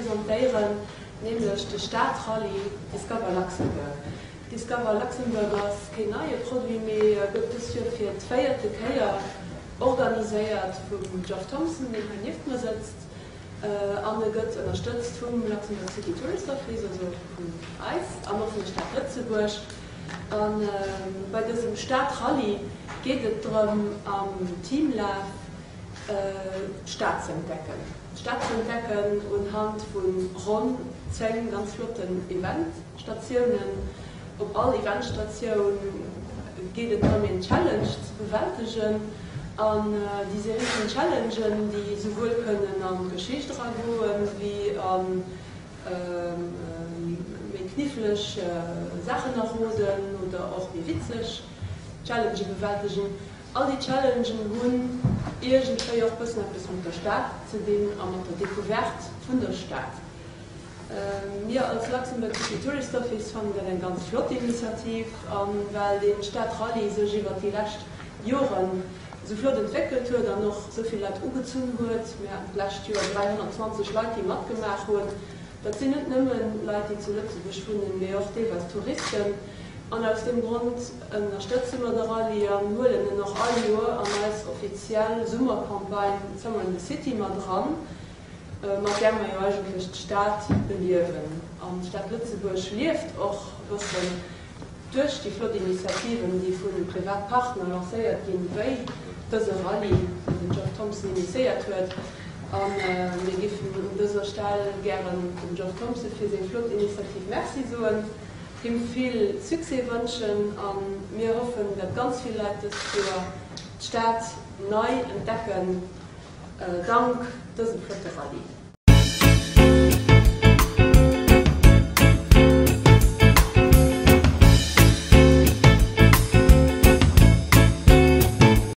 presentéieren, nämlech de Stad-Rallye Discover Luxembourg. Discover Luxembourg ass keen neie Produit, mee gëtt dës Joer fir d'véierte Kéier organiséiert vum Geoff Thompson, deen hei nieft mer sëtzt, an e gëtt ënnerstëtzt vum Luxembourg City Tourist Office, also vun eis, an och vun der Stad Lëtzebuerg. A bei dësem Stad-Rallye geet et drëm, am Teamlaf d'Stad ze entdecken. D'Stad ze entdecken unhand vu ronn 10 ganz flotten Eventstatiounen. Op all Eventstatioun geet et drëm een Challenge ze bewältegen. An déi Serie vun Challengen, déi souwuel kënnen an d'Geschicht eragoen, wéi a méi kniffleg Saachen erroden oder och méi witzeg Challengë bewältegen, All déi Challengen hunn iergendwéi och bëssen eppes mat der Stad ze dinn a mat der Decouverte vun der Stad. Mir als Luxembourg City Tourist Office fannen dat eng ganz flott Initiativ a well dee Stad-Rallye sech iwwert déi lescht Joren esou flott entwéckelt huet an och esou vill Leit ugezunn huet, mir haten d'lescht Joer 320 Leit déi matgemaach hunn, Dat sinn net nëmmen Leit, déi zu Lëtzebuerg wunnen, mee och deelweis Touristen. An aus deem Grond ënnerstëtze mer de Rallye an huelen en och all Joer an eis offiziell Summercampagne Summer in the City mat eran, mat där mer jo eigentlech d'Stad beliewen. An d'Stad Lëtzebuerg lieft och e bëssen Duerch déi flott Initiativen, déi vu privat Partner lancéiert ginn, wéi dëse Rallye, deen den Geoff Thompson initiéiert huet, a mir giffen un dëser Stell gären dem Geoff Thompson fir seng flott Initiativ Merci soen, him vill Succès wënschen a mir hoffen, dat ganz vill Leit dëst Joer d'Stad nei entdecken, dank dësem flotte Rallye.